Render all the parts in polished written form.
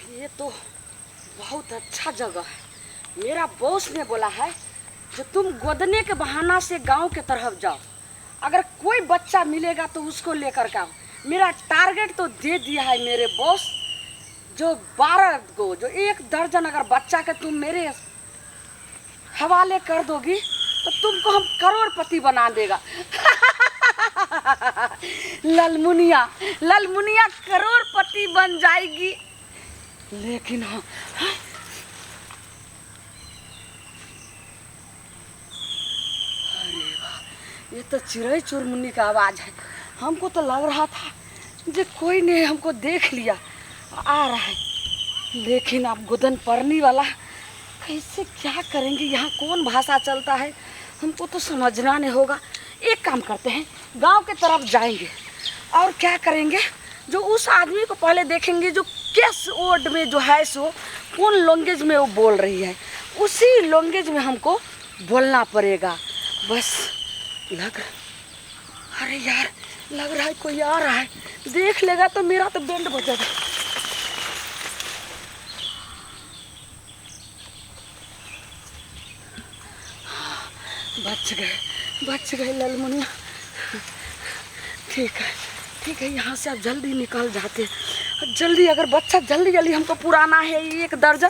ये तो बहुत अच्छा जगह है। मेरा बॉस ने बोला है जो तुम गोदने के बहाना से गांव के तरफ जाओ, अगर कोई बच्चा मिलेगा तो उसको लेकर के आओ। मेरा टारगेट तो दे दिया है मेरे बॉस, जो 12 गो जो 1 दर्जन अगर बच्चा के तुम मेरे हवाले कर दोगी तो तुमको हम करोड़पति बना देगा। ललमुनिया ललमुनिया करोड़पति बन जाएगी। लेकिन हाँ, अरे वाह, ये तो चिड़ै चुनमुनी का आवाज़ है। हमको तो लग रहा था जो कोई ने हमको देख लिया आ रहा है, लेकिन अब गोदन परनी वाला कैसे क्या करेंगे, यहाँ कौन भाषा चलता है हमको तो समझना नहीं होगा। एक काम करते हैं, गांव के तरफ जाएंगे और क्या करेंगे, जो उस आदमी को पहले देखेंगे जो किस वर्ड में जो है सो कौन लैंग्वेज में वो बोल रही है, उसी लैंग्वेज में हमको बोलना पड़ेगा। बस लग, अरे यार लग रहा है कोई आ रहा है, देख लेगा तो मेरा तो बैंड बजेगा। बच गए, बच गए ललमुनिया। ठीक है ठीक है, यहाँ से आप जल्दी निकल जाते हैं जल्दी। अगर बच्चा जल्दी जल्दी हमको पुराना है 1 दर्जन,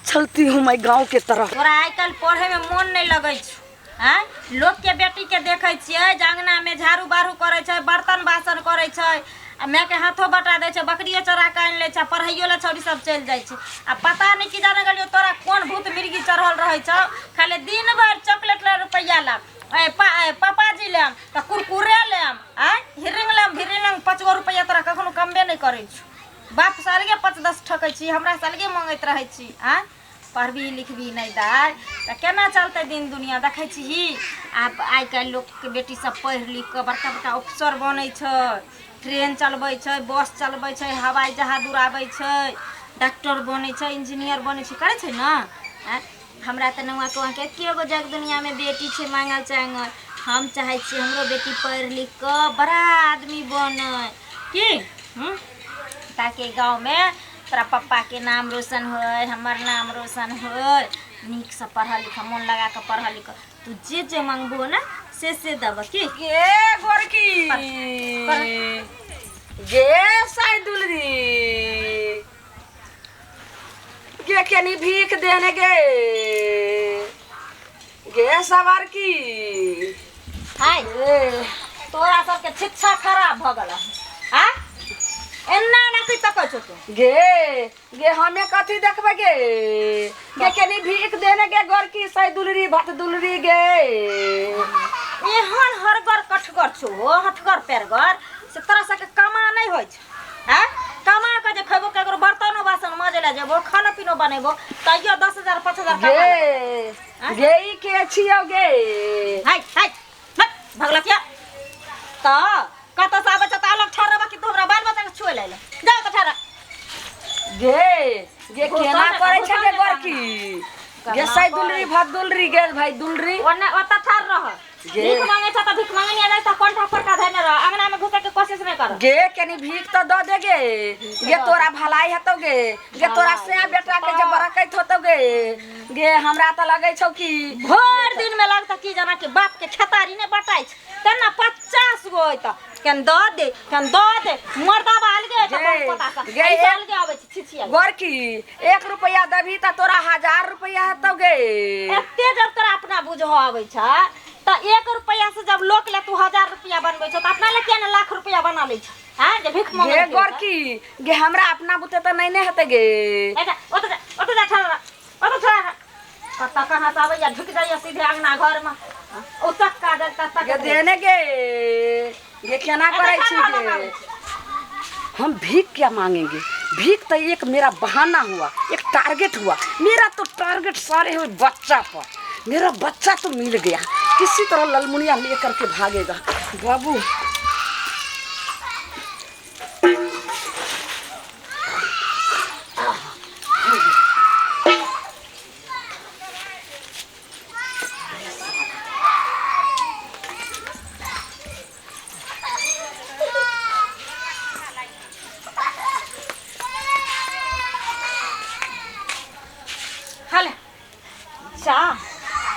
चलती हूँ मैं गांव के तरफ। तोरा आइ काल्हि पढ़े में मन नहीं लगै छौ। आँय, लोक के बेटी के देखै छियै जे अङ्गना में झाड़ू बारू करै छै, बर्तन बासन करै छै, आ मायके हाथो बटा दै छै, बकरियो चरा कऽ आनि लै छै, पढ़ैयो लए छौड़ी सब चलि जाइ छै। आ पता नहि की जाने गेलियौ तोरा कोन भूत मिर्गी चढ़ल रहै छौ, खाली दिन भरि चॉकलेट लए रुपैआ लाब, पापाजी लेम तऽ कुरकुरे लेम, आँय हिरिंग लेम भिरिंग लेम, 5 गो रुपैआ तोरा कखनो कमबे नहि करै छौ। बापसँ अलगे 5-10 ठकै छी, हमरासँ अलगे मङ्गैत रहै छी। आँय पढ़बी लिखबी नहि दाइ तऽ केना चलतै दिन दुनिया, देखै छही आब आइ काल्हि लोकके बेटी सब पढ़ि लिख कऽ बड़का बड़का अफसर बनै छै, ट्रेन चलबै छै, बस चलबै छै, हवाई जहाज उड़ाबै छै, डॉक्टर बनै छै, इंजीनियर बनै छै, करै छै ने। आँय हमरा तऽ नौआ कौआके एके गो जग दुनियामे बेटी छै माँगल चाँगल, हम चाहै छियै हमरो बेटी पढ़ि लिख कऽ बड़ा आदमी बनै की, ताकि गाँवमे तोरा पप्पाके नाम रोशन होय, हमर नाम रोशन होय। नीकसँ पढ़ऽ लिखऽ, मोन लगा कऽ पढ़ऽ लिखऽ, तू जे जे मङ्गबहो ने से से देबऽ की। गे गोरकी गे साई दुलरी गे केनी भीख देने गे गे सवार की। हाय तोरा सबके शिक्षा खराब भऽ गेल आ एना एना की तकै छौ तू। गे गे हमें कथी देखबै गे गे केनी भीख देने गे गोरकी साई दुलरी भत दुलरी गे। एहन हरगर कठगर छौ हठगर पैरगर से तोरा सबके कमा नहि होइ छै। आँ कमा कऽ जे खेबो, ककरो बर्तनो बासन मजे लए जेबो, खानो पीनो बनेबो, तैयो 10,000 5,000 गे गे ई के छियौ गे। हाय हाय भगलकिया तऽ कतऽ से आबै छ तऽ अलग ठाढ़ रहबा कि तू हमरा बाल बच्चा के छुए लए जाओ तऽ ठाढ़। गे गे केना करै छै गे गोरकी गे साई दुलरी भत दुलरी गे भाई दुलरी ओने ओतऽ ठाढ़ रह। भीख मांगे छ तऽ भीख मांगे नहि जाइ तऽ कंठा फरका धैने रह, अंगना में घुसै के कोशिश नहि कर। गे केनी भीख तऽ दऽ दे गे गे तोरा भलाई हेतौ गे गे तोरा से बेटा के जे बरकैत होतौ गे गे हमरा तऽ लगै छौ कि भरि दिन में लगता की जाना कि बाप के खेतारी नहि बटाइ छै तेना 50 गो अयतऽ केन दऽ दे केन दऽ दे, मर्दाबा अलगे अयतऽ गे, बहुत पता से गे, ऐसे अलगे आबै छै छिछिया। गोरकी 1 रुपैआ देबही तऽ तोरा 1000 रुपैआ हेतौ गे। एते जब तोरा अपना बुझऽ आबै छ तऽ 1 रुपैआ से जब लोक ले तू 1000 रुपैआ बनबै छ तऽ अपना ले किया ने लाख रुपैआ बना लै छ। आँय जे भीख मांगै गे गोरकी गे हमरा अपना बुते तऽ नहि ने हेतै गे। ओतऽ जा ओतऽ जा ठाढ़ रह, ओतऽ ठाढ़ रह। कतऽ कहाँ से आबैया ढुकि जाइया सीधे अंगना घरमे, ओतऽ काज ततऽ गे देने गे गे केना करै छी गे। हम भीख क्या मांगेंगे, भीख तो एक मेरा बहाना हुआ, एक टारगेट हुआ। मेरा तो टारगेट सारे हुए बच्चा पर, मेरा बच्चा तो मिल गया, किसी तरह ललमुनिया ले करके भागेगा बाबू। जा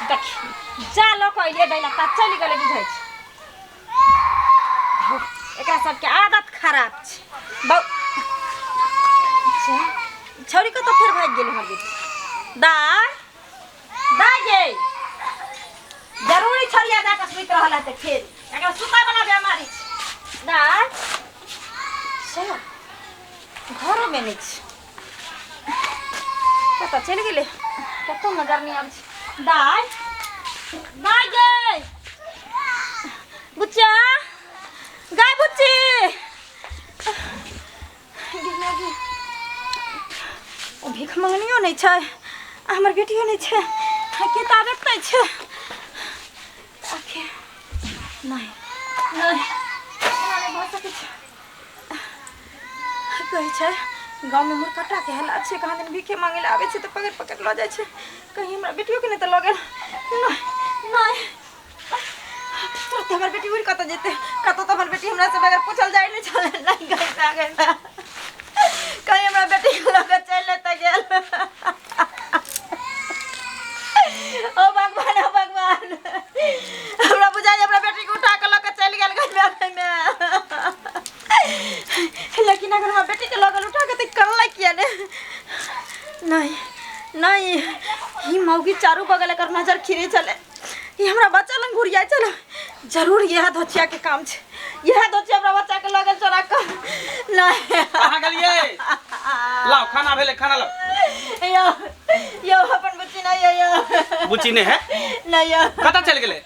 देखी जा लऽ कऽ अयलियै दै ता चलि गेलै बुझै छै। एकरा सबके आदत खराब छै। बौ छौड़ी कतऽ फेर भागि गेलै हमर बेटी? दाय दाय गे, जरूरी छौड़िया जा कऽ सुति रहल हेतै फेर, एकरा सुतै वाला बेमारी छै। दाय चल घरोमे नहि छै, कतऽ चलि गेलै कतौ नजर नहि आबै छै। दाय दाय गे, बुच्चा गाय बुच्ची ओ भीख मंगनियो नहि छै आ हमर बेटियो नहि छै आ किताब एतै छै। आखिर नहि नहि एना नहि भऽ सकै छै। कहै छै गाँवमे मुरकट्टाके हल्ला छै, कहाँ दिन भीखे मांगे लए आबै छै तऽ पकड़ि पकड़ि लऽ जाइ छै, कहीं हमरा बेटियोके नहि तऽ लऽ गेल। नहि नहि, तुरते हमर बेटी उड़ि कतऽ जेतै? कतऽ तऽ हमर बेटी हमरा से बगैर पूछल जाइ नहि छलै। नहि गई गई, कहीं हमरा बेटी के लऽ कऽ चलि लेतै गेल। ओ भगवान, ओ भगवान, हमरा बुझाइ हमरा बेटी के उठा कऽ लऽ कऽ चलि गेल गई में। लेकिन अगर हमरा बेटी के लऽ गेल उठा कऽ तऽ कनलै किया ने? नहीं नहीं, ई मौगी चारू बगल एकर नजर खिरे छलै, ई हमरा बच्चा लग घुरियाइ छलै। जरूर इएह धोचिया के काम छै, इएह धोचिया हमरा बच्चा के लऽ गेल चोरा कऽ। नहीं, कहाँ गेलियै? लाओ खाना भेलै, खाना लाओ। यो यो अपन बुच्ची नहीं है यो। बुच्ची नहीं है? नहीं यो। कतऽ चलि गेलै?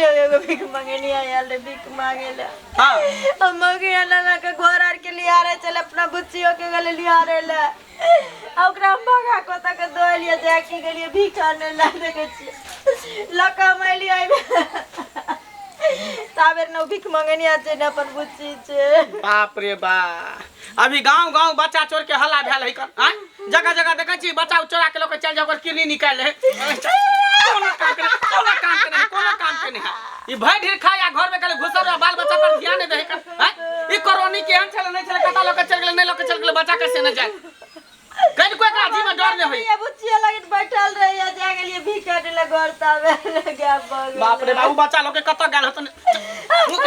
यो एगो भीख मंगेनी आयल रे, भीख मांगे ले। हाँ। हम मौगी नाना के घर आर के लिया रहे चले अपना बुच्चियों के गले लिया रहे ले, आ ओकरा हम भगा कऽ तक दऽ एलियै, जा के गेलियै भीख आनै लए। देखै छियै लऽ कऽ हम एलियै ताबेर न भीख मंगनिया छै ने अपन बुच्ची छै। बाप रे बा, अभी गांव गांव बच्चा चोर के हल्ला भेल है कन। आँय, जगह जगह देखै छी बच्चा चोरा के लऽ के चलि जाय, ओकर किडनी निकालि लै। कोनो काम के नहि, कोनो काम के नहि, कोनो काम के नहि है। ई भरि ढेर खाय आ घर में खाली घुसल रह, बाल बच्चा पर ध्यान नहि दै है कन। आँय, ई करोनी केहन छलै नहि छलै, कतऽ लऽ के चलि गेलै नहि लऽ के चलि गेलै बच्चा के से नहि जाय। कनिको एकरा जी में डर नहि होई। ये बुच्ची लगे बैठल रही जा गेलियै भीख आनै लए घर ताबे गैप भऽ गेलै। बाप रे बाबू, बच्चा लोग के कतऽ गेल होतन? चल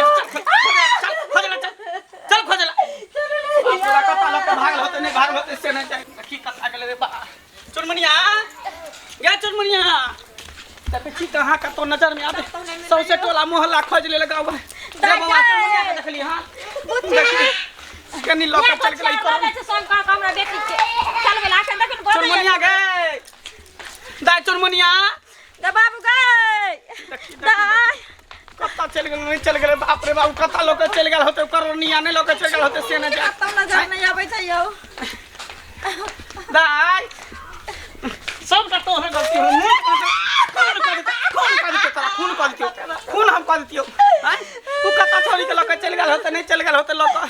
चल खोजला, चल चल खोजला। बाप रे, कतऽ लोग के भागल होतै नहि भागल होतै से नहि जाय। की कथा गेलै रे बा। चुनमुनिया गे, चुनमुनिया, देखै छी कहाँ कतौ नजर में आबे, सौंसे टोला मोहल्ला खोज ले गाँव भर। रे बौआ, चुनमुनिया के देखली? हाँ देखली, कनी लऽ के चल गेलै करोनी। हमरा बेटी के चल गेल अखन देखिन गोद। चुनमुनिया गे दाय, चुनमुनिया दा बाबू गए देखी दाय, कतऽ चलि गेल नहि चलि गेलै? बाप रे बाबू, कतऽ लऽ के चलि गेल होतै? करोनिया नहि लऽ के चलि गेल होतै से नहि जाय। कतौ नजर नहि आबै छै यौ। दाय, सबटा तोहरे गलती हो। मुँह खून कऽ देतौ, खून कऽ देतौ तोरा, खून कऽ देतियौ, खून हम कऽ देतियौ। आँय, तू कतऽ छोड़ि के लऽ के चलि गेल होतै नहि चलि गेल होतै लऽ कऽ?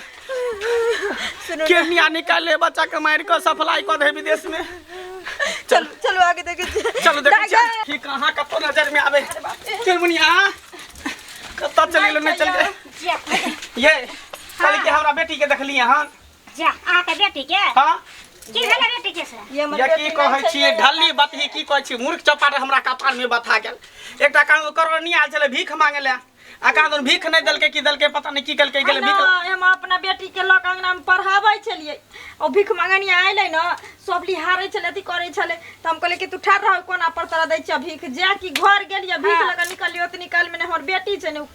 सुनू, किडनिया निकालि ले, बच्चा के मारि कऽ सप्लाई कऽ दे विदेश में। चलू चलू आगे देखै छियै। चलू देखै छियै की कहाँ कतौ नजर में आबे। चुनमुनिया कतऽ चलि गेलै नहि चलि गेलै? जा। ये कहली कि हमरा बेटी के देखली हन? जा अहाँके बेटी के? हाँ। की भेलै बेटी के से? ये हमर या बेटी की नहि कहै छै छियै यौ। ढल्ली बतही की कहै छी, मूर्ख चपाट हमरा कपार में बथा गेल। एकटा काम करोनी आयल छलै भीख मांगे लए, आ कहाँ दुन भीख नहि देलकै, की देलकै पता नहि, की केलकै गेलै भीख। नहि, हम अपना बेटी के लऽ कऽ अंगना मे पढ़ाबै छलियै, ओ भीख मंगनिया अयलै ने, सब लिहारै छलै, अथी करै छलै, तऽ हम कहलियै कि तू ठाढ़ रह कोना पर, तोरा दै छियौ भीख। जा कि घर गेलियै भीख लऽ कऽ निकलियै, ओतनी काल मे ने हमर बेटी छै ने ओ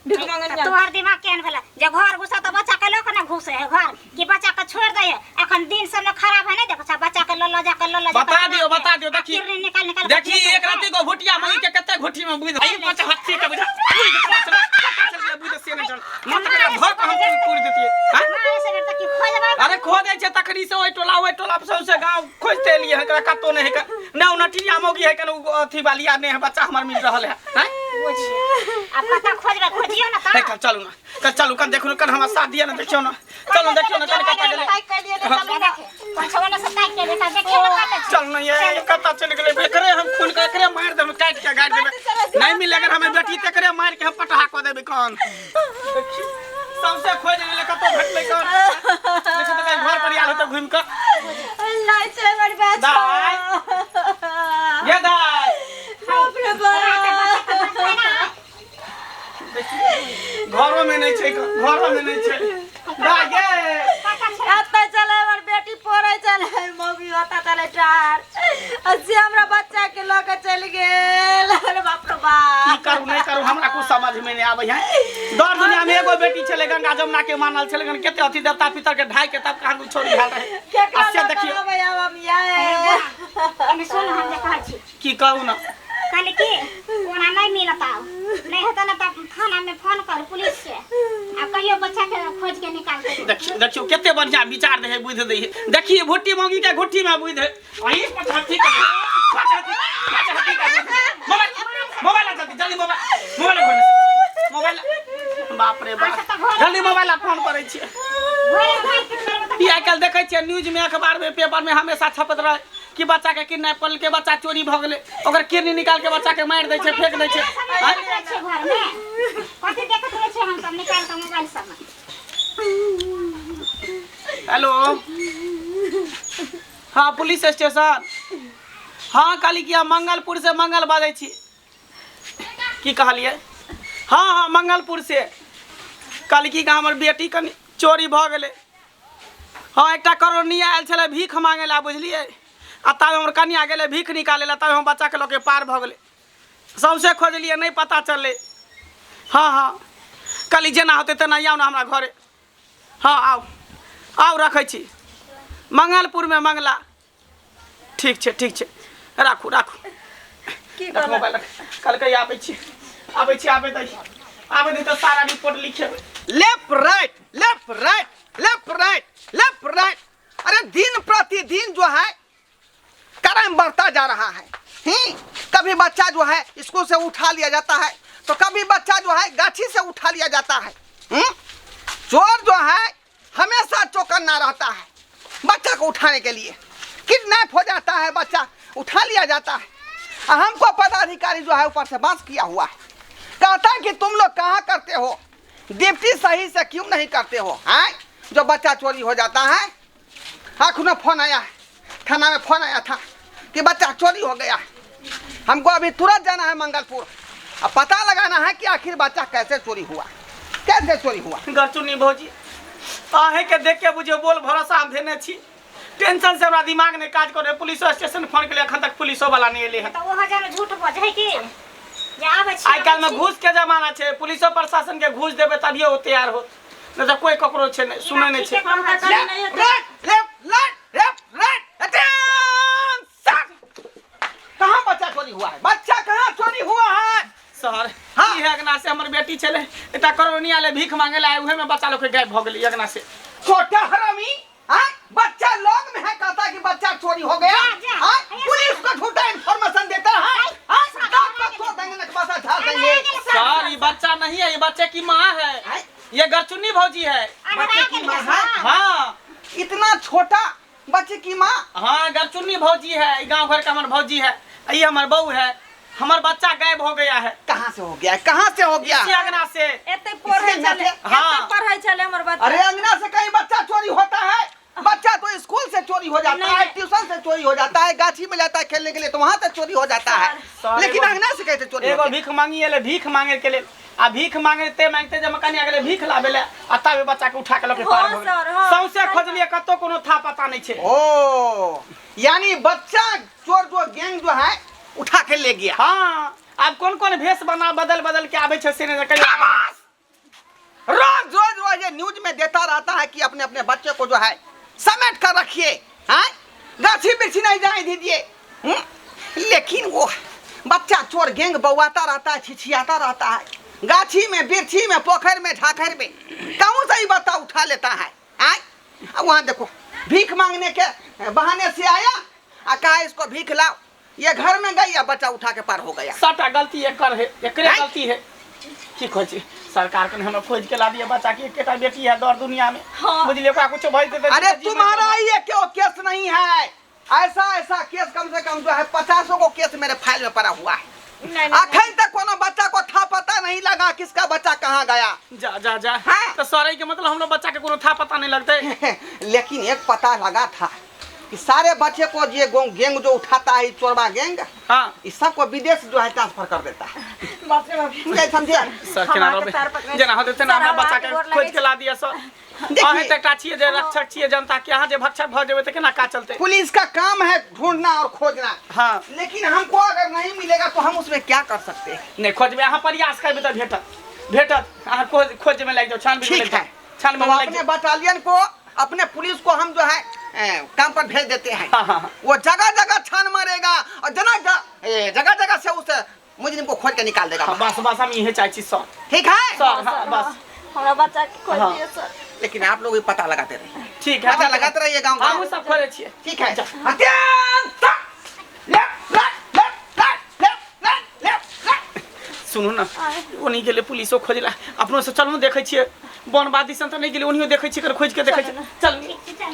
भीख मंगनिया। तोहर दिमाग केहन भेलै जे घर घुसा तऽ बच्चा के लऽ कऽ ने घुसे है घर, कि बच्चा के छोड़ दे है? अखन दिन सब में खराब है, नहीं देखो छा बच्चा के लऽ लऽ जा के लऽ लऽ जा बता दियौ, बता दियौ। देखी किरनी निकाल निकाल के देखी, एक राति को भुटिया मई के कते घुटी में बुझ आई पाँच हत्थी के बुझा बुझ पता चल गेलै, बुझ से नहि चल मत करे घर पर हम पूर देतियै। आँय? मारे से बेटा की खोजबै? अरे खोजै छै तखनी से ओहि टोला ओहि टोला सौंसे गाँव खोजते एलियै हन, कतौ नहि है ने। ओ नटिया मौगी है कन, ओ अथी वाली नहि है, बच्चा हमर मिल रहल है। आँय? आब कतऽ खोजबै? खोजियौ ने हे तऽ। कल चलू ना, कल चलू, कल देखू कल हमरा साथ दिया ना, देखियौ ना, चलू देखियौ ना कल कतऽ गेलै। पछवाना से ताकि के बेटा देखियौ ने कतऽ छै। चल ना, ये कतऽ चलि गेलै? एकरे हम खून के एकरे मारि देबै, काटि के गाड़ि देबै। नहि मिले अगर हमें बेटी तऽ एकरे मारि के हम पटहा कऽ देबै। कन देखी सौंसे खोजि लेलै, कतौ भेटलै? कन देखी तऽ घर पर आयल होतै घुमि कऽ। नहि छै हमर बच्चा। दाय। ये दाय। घरो में नहीं छै, घरो में नहीं छै। दाय गे। एतऽ चले हमर बेटी पढ़ै छलै, मौगी ओतऽ चलै टार, आ से हमरा बच्चा के लऽ के चलि गेल। अरे बाप रे की बाप। करू नहीं करू, हमरा कुछ समझ में नहीं आबै है। दर दुनिया में एगो बेटी छलै, गंगा जमुना के मानल छलै, कते अथी देवता पितर के ढाई के तब कहाँ छोड़ी भेल रहे। केकरा आ से लऽ के देखियौ। रहबै आब हम यै? एने सुन, हम जे कहै छी। की कहू ना? कहली कि ओना नहीं मिलत, आब नहीं हेतै ना तब थाना में फोन कर पुलिस से आ कहियो बच्चा के खोज के निकाल दे। देखियो देखियो, कते बढ़िया विचार दे है, बुद्धि दे है। देखिए भुट्टी मौगी के घुट्टी में बुद्धि है। अही पछाती के पछाती पछाती के मोबाइल मोबाइल आ, जल्दी जल्दी मोबाइल मोबाइल घरे मोबाइल। बाप रे बाप, जल्दी मोबाइल आ, फोन करै छियै। घरे मार पीट करबै तऽ ई आइ काल्हि देखै छियै न्यूज में, अखबार में, पेपर में हमेशा छपैत रहै कि बच्चा के किडनैप कर के बच्चा चोरी भऽ गेलै, ओकर किडनी निकाल के बच्चा के मारि दै छै, फेंक दै छै। सब देखैत रहै छियै घर में, कथी देखैत रहै छियै हम सब निकाल के मोबाइल सब? हेलो, हाँ पुलिस स्टेशन? हाँ, कहली कि हम मंगलपुर से मंगल बाजै छी। की कहलियै? हाँ हाँ, मंगलपुर से। कहली कि हमर बेटी कनि चोरी भऽ गेलै। हाँ, एकटा करोड़निया आयल छलै भीख मांगे ला, बुझलियै? आ तब हमर कनिया गेलै भीख निकालै ला, तब हम बच्चाके लऽ के पार भऽ गेलै। सौंसे खोजलियै, नहि पता चललै। हाँ हाँ, कहली जेना होतै तेना आउ ने हमरा घरे। हाँ आउ आउ, रखै छी। मंगलपुरमे मंगला। ठीक छै ठीक छै, राखू राखू। की रख मोबाइल रख। कहलकै आबै छी आबै छी, आबै दै आबै दै तऽ सारा रिपोर्ट लिखेबै। Left right left right left right left right. अरे दिन प्रतिदिन जो है क्राइम बढ़ता जा रहा है। कभी बच्चा जो है स्कूल से उठा लिया जाता है तो कभी बच्चा जो है गाछी से उठा लिया जाता है। चोर जो है हमेशा चौकन्ना रहता है बच्चा को उठाने के लिए। किडनैप हो जाता है, बच्चा उठा लिया जाता है। और हमको पदाधिकारी जो है ऊपर से बांस किया हुआ है, कहता है कि तुम लोग कहाँ करते हो ड्यूटी, सही से क्यों नहीं करते हो? हैं जो बच्चा चोरी हो जाता है। अखनो फोन आया है, थाना में फोन आया था कि बच्चा चोरी हो गया है। हमको अभी तुरंत जाना है मंगलपुर अब पता लगाना है कि आखिर बच्चा कैसे चोरी हुआ, कैसे चोरी हुआ। गरचुन्नी भौजी, अहें के देख के बुझियौ बोल भरोसा हम धेने छी। टेंशन से हमरा दिमाग नहि काज करे। पुलिसो स्टेशन फोन केलियै, एखन तक पुलिसो वाला नहि एलै हन। तऽ ओहो जान झूठ बजै कि जे आबै छी। आइ काल्हि में घूस के जमाना छै, पुलिसो प्रशासन के घूस देबै तभिए ओ तैयार होत, नहि तऽ कोई ककरो छै नहि सुनै नहि छै। हम तऽ कभी नहि हेतै। Right left right left right attention. कहाँ बच्चा चोरी हुआ है? बच्चा कहाँ चोरी हुआ है? सर, हाँ। ई अंगना से हमर बेटी छलै, एकटा करोड़निया ले भीख मांगे ला, उहे में बच्चा लोग के गायब भऽ गेलै अंगना से। छोटा हरामी, हाँ? बच्चा लोग में है, कहता है कि बच्चा चोरी हो गया। जा, जा। हाँ? पुलिस को झूठा इन्फॉर्मेशन देता है, हाँ? दांत को तोड़ देंगे, नकबासा झाड़ देंगे। सर, ये बच्चा नहीं है, ये बच्चे की माँ है। हैं? ये गरचुन्नी भौजी है। बच्चे की माँ है? हाँ। इतना छोटा बच्चे की माँ? हाँ, गरचुन्नी भौजी है, ई गांव घर का हमर भौजी है, ये हमर बहू है। हमर बच्चा गायब हो गया है। कहाँ से हो गया, कहाँ से हो गया? इसी अंगना से। एते पढ़ै छलै। हाँ। एते पढ़ै छलै हमर बच्चा। अरे अंगना से कहीं बच्चा चोरी होता है? बच्चा तो स्कूल से चोरी हो जाता है, ट्यूशन से चोरी हो जाता है, गाछी में जाता है खेलने के लिए तो वहाँ से चोरी हो जाता है, सर, लेकिन एगो- अंगना से कैसे चोरी हो एगो गया? भीख मांगी एले, भीख मांगे के लेल, आ भीख मांगते मांगते जब कनिया गेलै भीख लाबे ले, आ तबे बच्चा के उठा के लके पार हाँ, भऽ सर, गेलै। हाँ। सौंसे खोजलियै, कतौ कोनो था पता नहि छै। ओ यानी बच्चा चोर जो गैंग जो है उठा के ले गया। हाँ, आब कोन कोन भेष बना बदल बदल के आबै छै से नहि कहियो। रोज रोज रोज ये न्यूज में देता रहता है कि अपने अपने बच्चे को जो है समेट कर रखिए, हैं, गाछी बिरछी नहीं जाने दीजिए। हम्म? लेकिन वो बच्चा चोर गैंग बौआता रहता है, छिछियाता रहता है, गाछी में बिरछी में पोखर में झाखर में कहूँ से ही बच्चा उठा लेता है, हैं? अब वहाँ देखो भीख मांगने के बहाने से आया आ कहा इसको भीख लाओ, ये घर में गई आ बच्चा उठा के पार हो गया। सबटा गलती एकर है, एकरे हैं? गलती है। की कहै छी, सरकार कने हमरा खोज के ला दिए बच्चा के, एकेटा बेटी है दर दुनिया में। हाँ। बुझलियै, ओकरा कुछो भऽ जेतै तऽ अरे जीवन तुम्हारा ये क्यों केस नहीं है? ऐसा ऐसा केस कम से कम जो है 50 को केस मेरे फाइल में पड़ा हुआ है। नहीं, नहीं, अखन तक कोनो बच्चा को था पता नहीं लगा किसका बच्चा कहाँ गया। जा जा जा। हाँ। तऽ सर के मतलब हमरो बच्चा के कोनो था पता नहीं लगतै। लेकिन एक पता लगा था, कि सारे बच्चे को ये गैंग जो उठाता है, चोरबा गैंग, हाँ, इस सबको विदेश जो है ट्रांसफर कर देता है। बाप रे बाप। समझे समझे? सर केना हम रहबै अहाँके पैर पकड़ै जेना होतै तेना सर, हमरा हम बच्चा अहाँके के गोर लगै खोजि के ला दिअ सर। देखिए। अहें तऽ एकटा छियै जे रक्षक छियै जनता के, अहाँ जे भक्षक भऽ जेबै तऽ केना काज चलतै? पुलिस का काम है ढूंढना और खोजना। हाँ। लेकिन हमको अगर नहीं मिलेगा तो हम उसमें क्या कर सकते हैं? नहि खोजबै, अहाँ प्रयास करबै तऽ भेटत, भेटत। अहाँ खोज खोजमे लागि जाउ, छानबीन ठीक लागि जाउ, है, छानबीन तो लागि अपने जाउ। बटालियन को, अपने पुलिस को हम जो है काम पर भेज देते हैं। हाँ, हाँ, हाँ। वो जगह जगह छान मारेगा और जना जगह जगह से उस मुजरिम को खोज के निकाल देगा। हाँ, बस बस, हम इहे चाहै छी सर। ठीक है सर, हाँ, बस। हमरा बच्चा के खोज हाँ। दिअ सर। लेकिन आप लोग भी पता लगाते रहिए। ठीक है, पता लगाते रहिए गाँव हमहूँ गाँव। सब खोजै छियै। ठीक है। अत्यंत left right left right left right left right. सुनू ने, ओ नहि गेलै पुलिसो खोजला, अपनो से चलू देखै छियै। बनबा दिसन तऽ नहि गेलै, ओनियो देखै छियै, एकर खोजि के देखै छियै। चल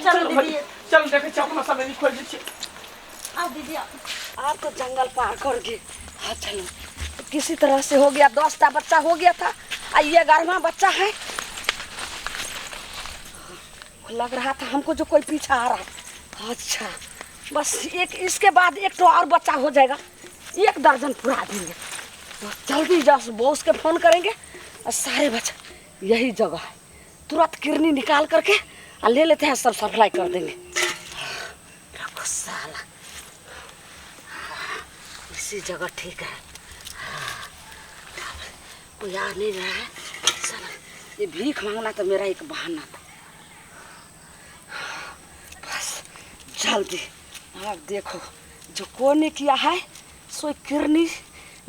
चलू दीदी। चलू देखै छियै, अपनो सब एनी खोजि छियै। आउ दीदी आउ। आप तो जंगल पार कर गए। हाँ चलो, किसी तरह से हो गया। 10टा बच्चा हो गया था और ये 11वां बच्चा है। लग रहा था हमको जो कोई पीछा आ रहा है। अच्छा बस एक इसके बाद एक तो और बच्चा हो जाएगा, 1 दर्जन पूरा देंगे। तो जल्दी जस बॉस के फोन करेंगे और सारे बच्चा यही जगह है, तुरंत किरनी निकाल करके और ले लेते हैं, सब सप्लाई कर देंगे। रखो साला इसी जगह ठीक है, कोई आ नहीं रहा है। साला ये भीख मांगना तो मेरा एक बहाना था। बस जल्दी अब देखो जो को ने किया है सो किरनी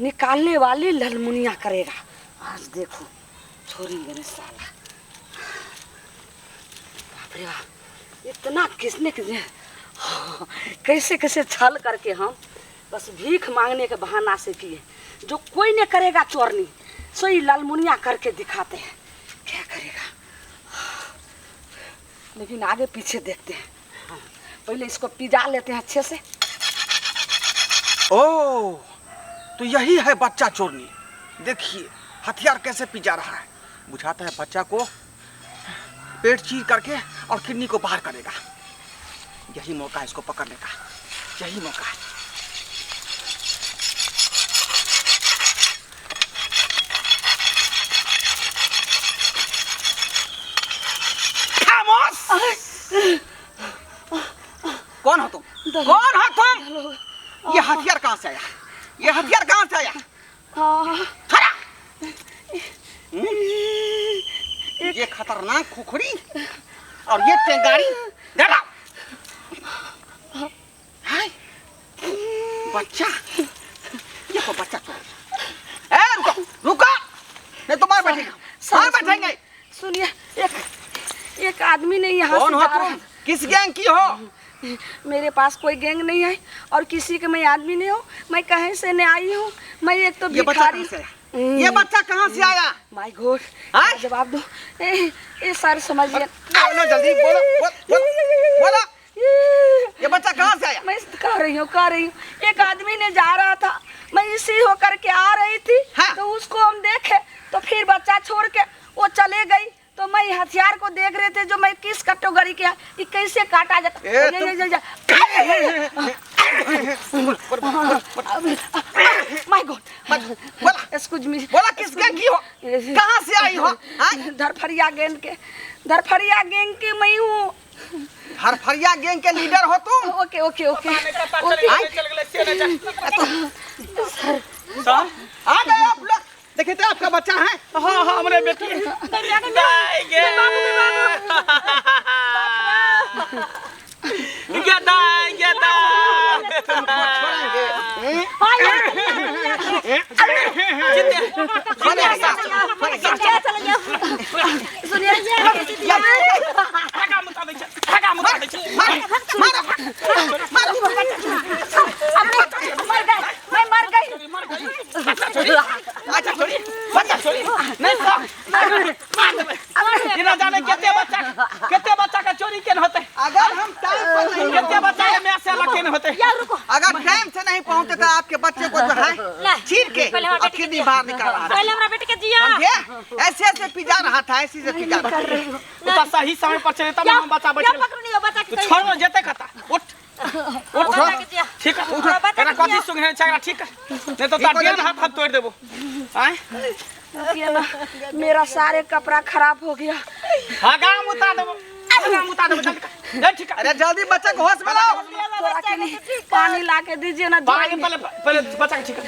निकालने वाली ललमुनिया करेगा। आज देखो छोड़ेंगे नहीं साला। बाप रे बाप, इतना किसने किसने कैसे कैसे छल करके हम बस भीख मांगने के बहाना से किए। जो कोई नहीं करेगा चोरनी सो ये लालमुनिया करके दिखाते हैं क्या करेगा। लेकिन आगे पीछे देखते हैं। हाँ, पहले इसको पिजा लेते हैं अच्छे से। ओ तो यही है बच्चा चोरनी। देखिए हथियार कैसे पिजा रहा है। बुझाता है बच्चा को पेट चीर करके और किडनी को बाहर करेगा। यही मौका है इसको पकड़ने का, यही मौका है। खामोश! कौन हो तुम? कौन हो तुम? ये हथियार कहाँ से आया? ये हथियार कहाँ से आया? खड़ा! ये खतरनाक खुखड़ी और ये टेंगारी। हाय बच्चा, ये तो बच्चा चोर। ए रुको रुको, नहीं तो मार बैठेंगे, मार बैठेंगे। सुनिए, एक एक आदमी नहीं यहाँ कौन से हो जा रहा। तुम? किस गैंग की हो? मेरे पास कोई गैंग नहीं है और किसी के मैं आदमी नहीं हूँ। मैं कहीं से नहीं आई हूँ। मैं एक तो ये बच्चा भिखारी। कहाँ से आया? ये बच्चा कहाँ से आया? My God, हाँ? जवाब दो। ए सर समझिए। बोलो जल्दी, बोलो बोलो बोलो, ये बच्चा कहाँ से आया? मैं कह रही हूँ, कह रही हूँ, एक आदमी ने जा रहा था, मैं इसी होकर के आ रही थी। हाँ। तो उसको हम देखे तो फिर बच्चा छोड़ के वो चले गई। तो मैं हथियार को देख रहे थे जो मैं किस कैटेगरी के है, ये कैसे काटा जाता। ए, my God, बोला। Excuse me. बोला किस गैंग की हो? कहाँ से आई हो? हाँ? धरफरिया गैंग के, धरफरिया गैंग के मैं हूँ। धरफरिया गैंग के लीडर हो तुम? ओके ओके ओके चल गेलै से नहि जानि। सर आ गए आप लोग। देखिए तो आपका बच्चा है। हाँ हाँ, हमरे बेटी दाई गे गे दाई गे दाई। तुमको छोड़ेंगे। सुनिए, हगा मुता दै छै, हगा मुता दै छै। मर गई, मैं मर गई। अच्छा छोड़ी, बच्चा छोड़ी। नहीं सर, मार देबै। बिना जाने कते बच्चा, कते बच्चा के चोरी केन होतै, अगर हम टाइम पर नहीं कते बच्चा के माय से अलग केन होतै। अगर टाइम से नहीं पहुंचते तो आपके बच्चे को जो है चीर के और किडनी बाहर निकाल रहा था। पहले हमरा बेटी के जिया। समझे? ऐसे ऐसे पिजा रहा था, ऐसे ऐसे पिजा रहा था। ओ तऽ सही समय पर चले तब हम बच्चा बच या गेलै। पकड़ू नहीं बच्चा के। तू छोड़ न जेतै कता, उठ। चिन्है छै, एकरा ठीक कर, नहीं तो तार डेढ़ हाथ हाथ तोड़ देबो। आय रुकिए ना, मेरा सारे कपड़ा खराब हो गया। हगा मुता देबो, हगा मुता देबो, जल्दी कर। ए, ठीक कर। अरे जल्दी बच्चा को होश में लाओ। थोड़ा के नहीं पानी ला के दीजिए ना। पानी पहले, पहले बच्चा के ठीक कर।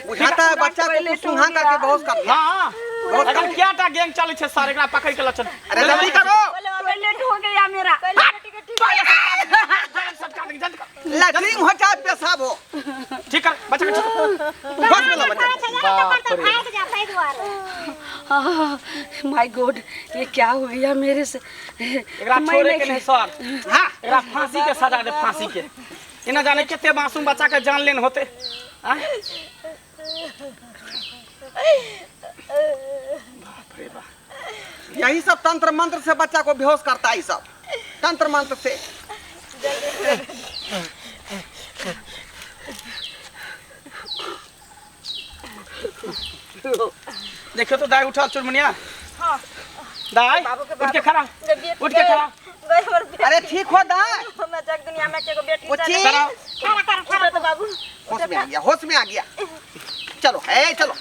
बुझाता है बच्चा को कुछ सुंघा करके बेहोश कर दिया। हाँ, अगर क्या टा गैंग चलै छै सर, एकरा पकड़ के ल चल। अरे जल्दी करो। टॉयलेट हो गया मेरा। लैट्रिन हो चाहे पेशाब हो। ठीक कर बच्चा के, ठीक कर। होश में लाओ बच्चा को। भाग जा ताहि दुआरे। My God, ये क्या हो गया मेरे से? एकरा मैं छोड़े के नहीं नहीं सर। हाँ, एकरा फांसी के सजा दे, फांसी के। एना जाने कते मासूम बच्चा के जान लेन होते। आँय? बाप रे बाप। यही सब तंत्र मंत्र से बच्चा को बेहोश करता है, ये सब तंत्र मंत्र से। देखियो तो दाई उठल चुरमुनिया। दाई उठ के खड़ा, उठ के खड़ा। अरे ठीक हो दाई। हमरा जग दुनिया में एगो बेटी बुच्ची। खड़ा। खड़ा कर, खड़ा तो बाबू। होश में आ गया, होश में आ गया। चलो ए चलो,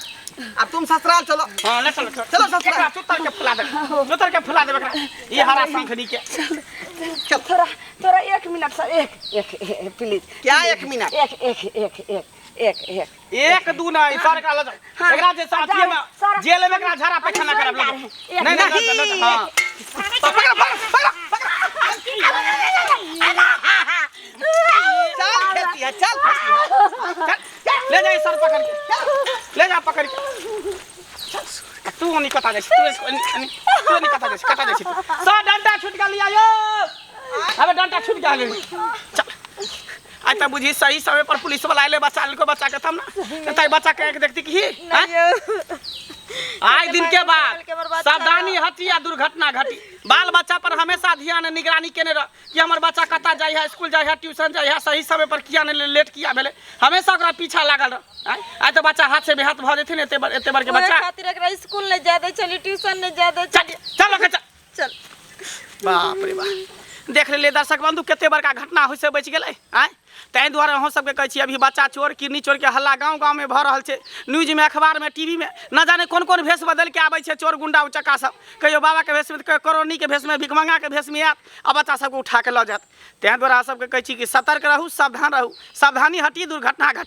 अब तुम ससुराल चलो। हाँ, ले चलो, चलो ससुराल। एकरा चुतर के फुला दे, चुतर के फुला दे एकरा। ई हरा शंखनी के। चलो। थोड़ा थोड़ा एक मिनट सर, एक एक प्लीज। क्या एक मिनट? एक एक एक एक एक एक एक दू नहीं सर, एकरा ल जाओ। हाँ। एकरा जे साथिये में सर, जेल में एकरा झाड़ा पैखाना हम करब जा लग। रहे हैं। एक नहीं नहीं, नहीं। नहीं, हाँ। पकड़ो पकड़ो पकड़ो पकड़ो। चल खेती है, चल खेती है। चल, ले जा सर पकड़ के, ले जा पकड़ के। चल, तू ओनी कता जाइ छी, तू ओनी ओनी, तू ओनी कता जाइ छी, कता जाइ छी तू? सर डंडा छूट गेल लिया यो। अबे डंडा छूट गेल। चल, आइ तऽ बुझी सही समय पर पुलिस वाला अयलै बचा लेलको बच्चा के, तब ना तै बच्चा के आँखि देखती की आँय? आइ दिन के बाद सावधानी हटी आ दुर्घटना घटी। बाल बच्चा पर हमेशा ध्यान आ निगरानी केने रह कि हमर बच्चा कतऽ जाइ है, स्कूल जाइ है, ट्यूशन जाइ है, सही समय पर किया नहि लेट किया भेलै, हमेशा ओकरा पीछा लागल रह। आँय? आइ तऽ बच्चा हाथ से बेहाथ भऽ जेथिन एते बड़, एते बड़के ओहे बच्चा खातिर एकरा स्कूल नहीं जाय दै छली, ट्यूशन नहीं जाय दै चल छली। चल ओके, चल चल। बाप रे बाप, देख लेलियै दर्शक बंधु कते बड़का घटना होइ से बचि गेलै। आँय, ताहि दुआरे अहूँ सबके कहै छी, अभी बच्चा चोर किडनी चोर के हल्ला गाँव गाँव में भऽ रहल छै, न्यूज में, अखबार में, टीवी में, न जाने कोन कोन भेष बदलि के आबै छै चोर गुंडा उचक्का सब। कहियो बाबा के भेष में, कहियो करोनी के भेष में, भिखमंगा के भेष में आयत आ बच्चा सबके उठा के लऽ जायत। ताहि दुआरे अहाँ सबके कहै छी कि सतर्क रहू, सावधान रहू, सावधानी हटी दुर्घटना घटी।